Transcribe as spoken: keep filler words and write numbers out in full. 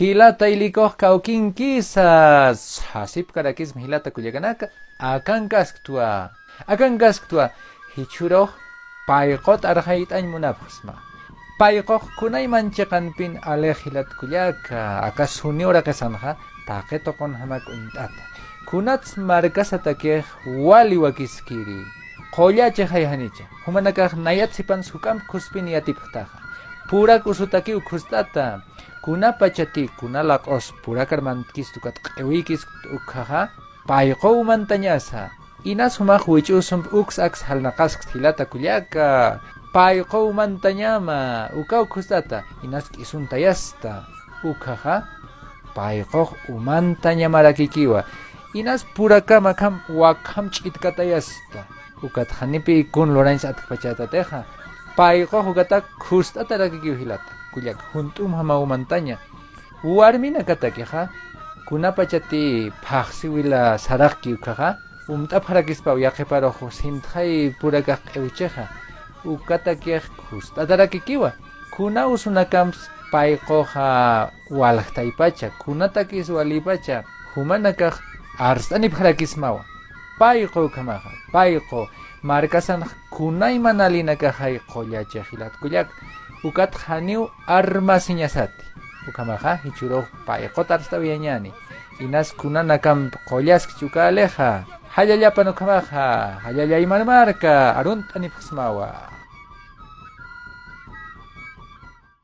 Jilata Ilikux kawkinkisa, jasipkarakisma jilata kullakanaka, akankasktwa, akankasktwa, jichhürux payqu t'arxayt'añ munapxsma. Payqux kunayman chiqanpin alix jilat kullaka, aka suni uraqisanxa taqi tuqunjamak uñt'ata. Kunats markasatakix wali wakiskiri, qullachixay janicha. Jumanakax nayat sipan juk'amp khuspin yatipxtaxa. Purak usutakiw khust'ata. Kunapachati, kuna laq'us purakar mantkistu ukat q'iwiykis ukhaxa, payqu umantañasa. Inas jumax wich'usump uks aks jalnaqaskt jilata kullaka. Payqu umantañama, ukaw khust'ata, inas k'isuntayasta. Ukhaxa, payqux umantañamarakikiwa. Inas purakam akham wakham ch'itkatayasta. Ukat janipi kun lurañsa atkpachätatixa. Payqux ukatak khust'atarakikiw jilata kullaka, junt'umjamaw umantaña. Warminakatakixa, kunapachati phaxsi wila saraqki ukhaxa, umt'apxarakispaw yaqhiparux sintxay purakax q'iwchixa. Ukatakix khust'atarakikiwa. Kuna usunakamps payquxa waljtaypacha, kunatakis walipacha, jumanakax arst'anipxarakismawa. Payqu ukhamaxa, payqu markasanx kunayman alinakaxay qullachix jilat kullak, ukat janiw armasiñasati. Ukhamaxa, jichhürux payqut arst'awiyañäni. Inas kunanakamp qullaskchi uka alixa. Jallallapan ukhamaxa, jallalla Aymar marka, arunt'anipxsmawa.